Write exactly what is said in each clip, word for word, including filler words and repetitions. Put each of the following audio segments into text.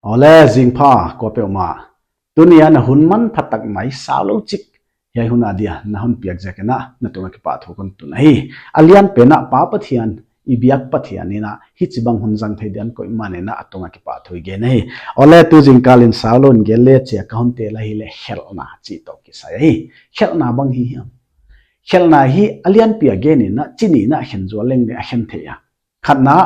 Awle, zingpha kuapeuhmah. Tuni a na hun manphatak mai saulou chik hiai hun a dia na hon piak ziak in na tungah kipahthu kon tun ahi. A lianpen ah Pa Pathian, i biak Pathian in hichibang hun zang thei dia a koih man in a tungah kipahthu i gen ahi. Awle, tu zingkal in saulou in gen le chia ka hon tel ahihleh khelhna chih toh kisai ahi. Khelhna bang hi hiam? Khelhna hi a lianpi a gen in chi nih in khen zual leng leng a khen thei a. Khatna,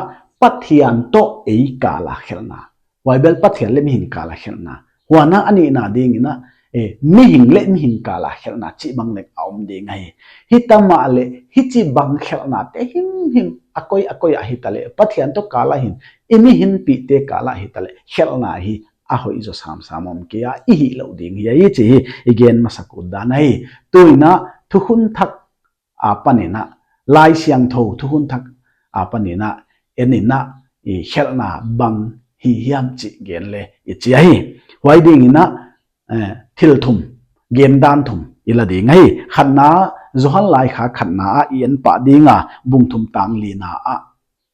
Pathian toh ei kal a khelhna. Huai bel Pathian leh mihing kal a khelhna. Huan a nihna ding in, eh, mihing leh mihing kal a khelhna chih bang leng a om ding ahi. Himahleh, hichibang khelhnate himhim a koi a koi a hitaleh, Pathian toh kal a hin, i mihinpihte kal a hitaleh, khelhna hi a hoih zaw samsam om kei a, i hihlouh ding hi ahi chih hi i gen masak ut dan ahi. Tu in thukhun thak apan in, Laisiangthou thukhun thak apan in, en in, i khelhna bang hi hiam chih gen le i chi ahi. Huai ding in, eh, thil thum, gen dan thum i la ding ahi. Khatna, Johan laikhak khatna ah i en pah ding a, bung thum tang lina ah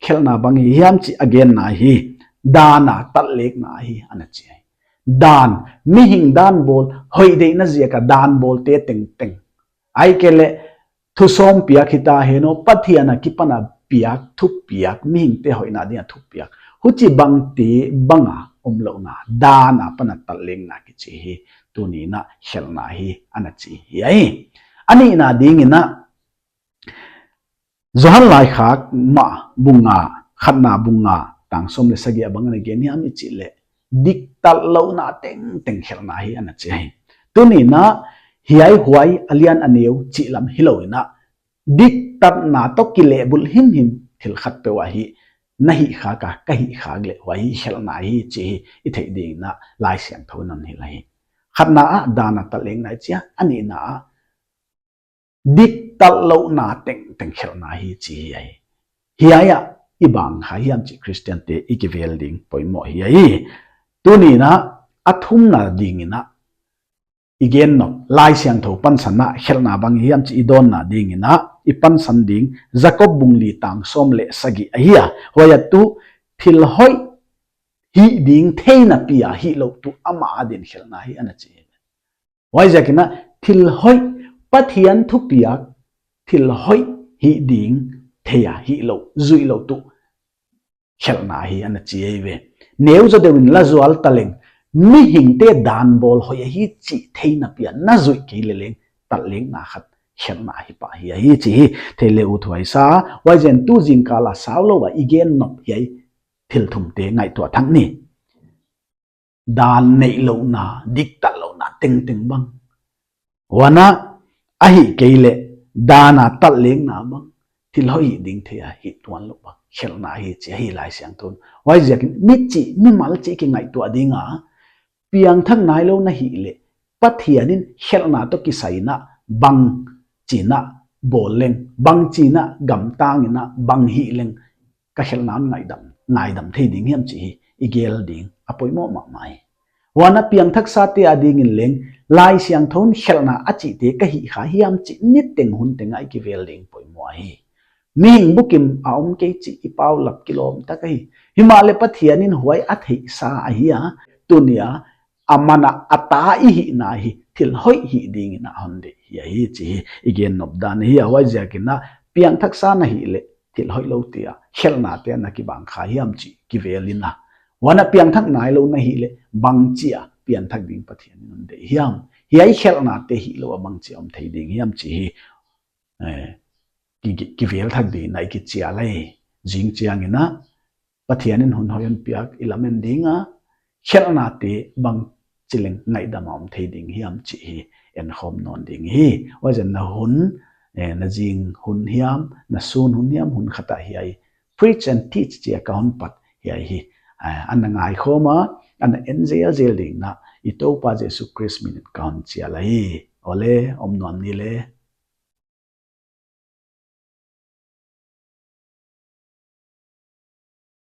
khelhna bang hi hiam chih a genna hi, dan a tatlekna hi ana chi ahi. Dan, mihing dan bawl, hoih deihna ziak a dan bawlte tengteng, ahihkeileh thusawm piak hita hen aw, Pathian a kipan a piak, thupiak, mihingte hoihna ding a thupiak, huchibangte bang a omlouhna, dan apan a tatlekna kichi hi, tuni in khelhna hi ana chi hi ahi. A nihna ding in, Johan laikhak mah bung nga, khatna bung nga, tang sawm leh sagih a bang ana gen hiam i chih leh, diktatlouhna tengteng khelhna hi ana chi ahi. Tuni in hiai huai a lian a neu chih lam hilou in, diktatna toh kilehbulh himhim thil khatpeuh ahi, na hih khak a, ka hih khak leh huai hi khelhna hi chih hi i theih ding in Laisiangthou in hon hilh ahi. Khatna ah dan a tatlekna i chi a, a nihna ah diktatlouhna tengteng khelhna hi chih hi ahi. Hiai ah i bang kha hiam chih Christian te i kivel ding poimoh hi ahi. Tuni in a thumna ding in i gen nop, Laisiangthou pansan a khelhna bang hiam chih i dawnna ding in i pansan ding, Jakob bung li tang sawm leh sagih ahi a. Huai ah tuh thil hoih hih ding theihna pi a hihlouh tuh amah adin khelhna hi ana chi. Huaiziak in thil hoih, Pathian thupiak, thil hoih hih ding thei a hihlouh, zuihlouh tuh khelhna hi ana chi ahi ve. Neu zaw deuh in la zual taleng, mihingte dan bawl hoih ahi chih theihna pi a na zuih kei leleng, tatlekna khat khelhna hi pah hi ahi chih hi thei le uthuai sa. Huaiziakin tu zingkal a saulou a i gen nop hiai thil thumte ngaihtuah thak ni. Dan neihlouhna, diktatlouhna tengteng bang. Huan a, ahihkeileh dan a tatlekna bang, thil hoih hih ding thei a hih tuanlouh bang khelhna hi chih ahi Laisiangthou in. Huaiziakin mi chih, mimal chih kingaihtuah ding a, piangthak nailou na hih leh, Pathian in khelhna toh kisai in bangchi in bawl leng, bangchi in gamtang in bang hih leng, ka khelhna ngaidam, ngaidam thei ding hiam chih hi i gel ding a poimoh mahmah hi. Huan a piangthaksate adingin leng, Laisiangthou in khelhna a chihte ka hih kha hiam chih niteng hunteng a i kivel ding poimoh hi. Mihing bukim a om kei chih i paulap kilawm tak ahi. Himahleh Pathian in huai a theihsa ahi a, tuni a, aman a ta i hihna hi thil hoih hih dingin a hon deih hi ahi chih hi i gen nop dan hi a. Huaiziakin piangthaksa na hih leh thil hoihlou te a khelhnate na kibang kha hiam chih kivel in a. Huan a piangthak nailou na hih leh bangchi a piangthak ding Pathian in hon deih hiam. Hiai khelhnate hilou a bangchi a om thei ding hiam chih hi, eh, ki, ki, kivel thak dingin i kichial hi. Zing chiangin a, Pathian in hun hoih hon piak i lamen ding a, khelhnate bangchi leng ngaihdam a om thei ding hiam chih hi enkhawm nawn ding hi. Huaiziakin na hun, eh, na zing hun hiam, na sun hun hiam, hun khat a hiai Preach and Teach chih a ka hon pat hiai hi, eh, ana ngaikhawm a, ana en zelzel dingin i Toupa Jesu Khrist min in ka hon chial hi. Awle, om nuam ni le.